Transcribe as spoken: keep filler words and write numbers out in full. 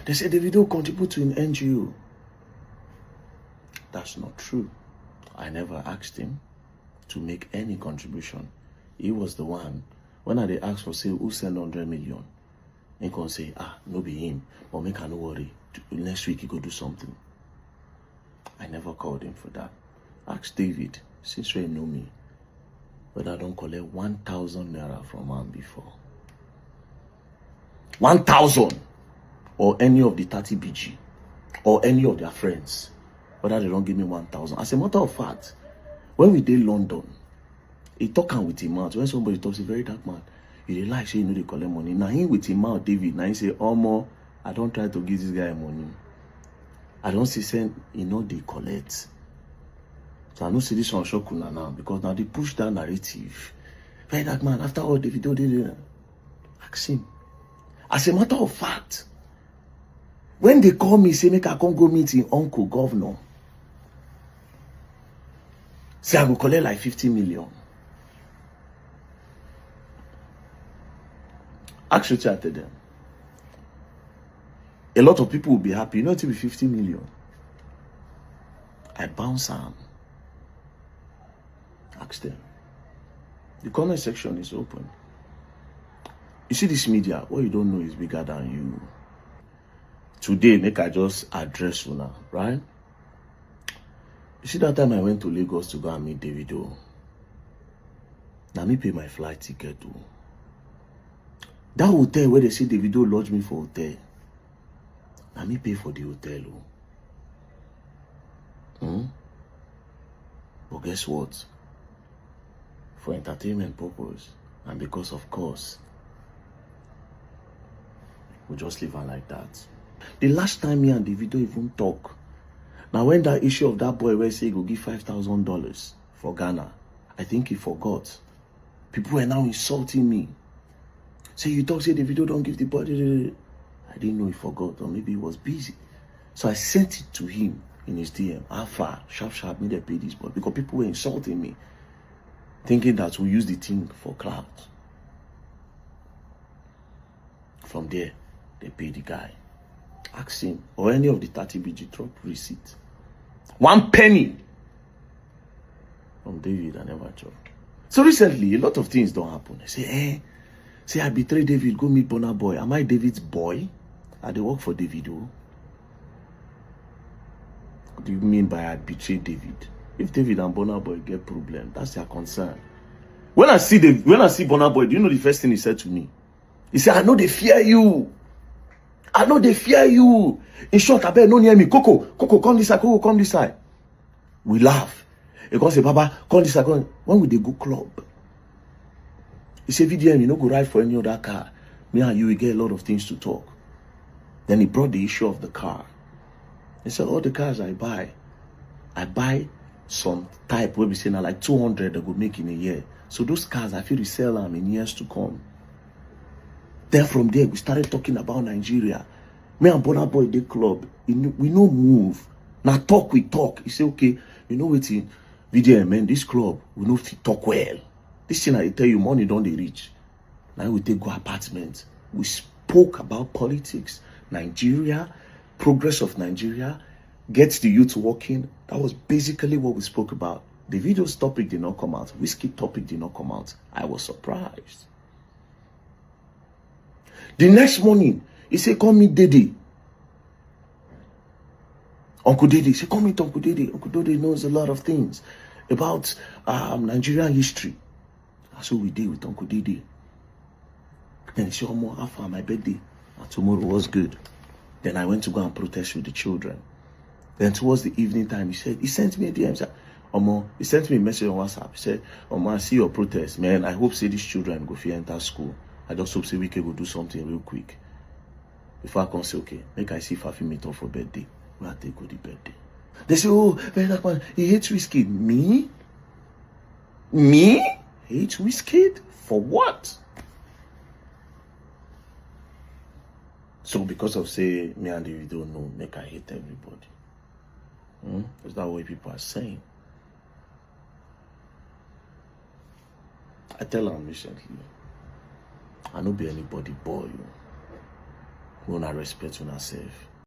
They say Davido contribute to an N G O. That's not true. I never asked him to make any contribution. He was the one. When I dey ask for say who send hundred million, he come say, "Ah, no be him, but make I no worry. Next week he go do something." I never called him for that. Ask David, since wey he know me, whether I don collect one thousand naira from am before. One thousand, or any of the thirty B G, or any of their friends, whether they don give me one thousand. As a matter of fact, when we dey London, he talk am with him mouth. When somebody talk say, "Very dark man, you dey lie say you no dey collect money." Na him with him mouth, David, na him say, "Omo, I don try to give this guy money. I don see say he no dey collect." So I know say this one shock una now, because now they push that narrative. "Very dark man, after all, Davido dey there." Ask him. As a matter of fact, when they call me, say make I come go meet him uncle governor, say I go collect like fifty million. Ask wetin I tell them. A lot of people will be happy. You know, it will be fifty million. I bounce am. Ask them. The comment section is open. You see, this media, what you don't know is bigger than you. Today, make I just address una, right? You see, that time I went to Lagos to go and meet Davido. Na me pay my flight ticket o. That hotel where they say Davido lodge me for hotel, na me pay for the hotel o. Hmm? But guess what? For entertainment purpose, and because of course, we just leave am like that. The last time me and Davido even talk, na when that issue of that boy wey say he go give five thousand dollars for Ghana, I think he forgot. People were now insulting me. Say, "You talk say Davido don give the boy." I didn't know he forgot, or maybe he was busy. So I sent it to him in his D M. "How far? Sharp, sharp, make dem pay this boy." Because people were insulting me, thinking that we use the thing for clout. From there, they pay the guy. Ask him or any of the thirty B G, drop receipt. One penny from David, I never chop. So recently, a lot of things don happen. I say, "Eh, say I betray David, go meet Burna Boy. Am I David's boy? I dey work for Davido." What do you mean by I betray David? If David and Burna Boy get problem, that's their concern. When I see the when I see Burna Boy, do you know the first thing he said to me? He said, "I no dey fear you. I no dey fear you. In short, abeg, no near me. Coco, Coco, come this side. Coco, come this side." We laugh. He come say, "Baba, come this side." Come." When we dey go club, he say, "V D M, you no go ride for any other car. Me and you, we get a lot of things to talk." Then he brought the issue of the car. He said, "All the cars I buy, I buy some type wey be say na like two hundred they go make in a year. So those cars, I fit resell am in years to come." Then from there, we started talking about Nigeria. Me and Burna Boy dey club. He no- We no move. Na talk we talk. He say, "Okay, you know wetin? V D M, man, this club, we no fit talk well. This thing I dey tell you, money don dey reach." Now we take go apartment. We spoke about politics, Nigeria, progress of Nigeria, get the youth working. That was basically what we spoke about. Davido's topic did not come out. Wizkid topic did not come out. I was surprised. The next morning, he say, "Come meet Dede. Uncle Dede." He say, "Come meet Uncle Dede. Uncle Dede knows a lot of things about um, Nigerian history." And so we dey with Uncle Dede. Then he say, "Omo, how far my birthday?" "And tomorrow was good." Then I went to go and protest with the children. Then towards the evening time, he said, he sent me a D M. He said, "Omo," he sent me a message on WhatsApp. He said, "Omo, I see your protest, man. I hope say these children go fit enter school. I just hope say we can go do something real quick." Before I come say, "Okay, make I see if I fit meet up for birthday." We I take go the birthday. They say, "Oh, very dark man, he hates Wizkid." Me? Me? Hate Wizkid? For what? So because of say me and Davido know, make I hate everybody. Hmm? Is that what people are saying? I tell am recently, I no be anybody boy o. Una respect una sef.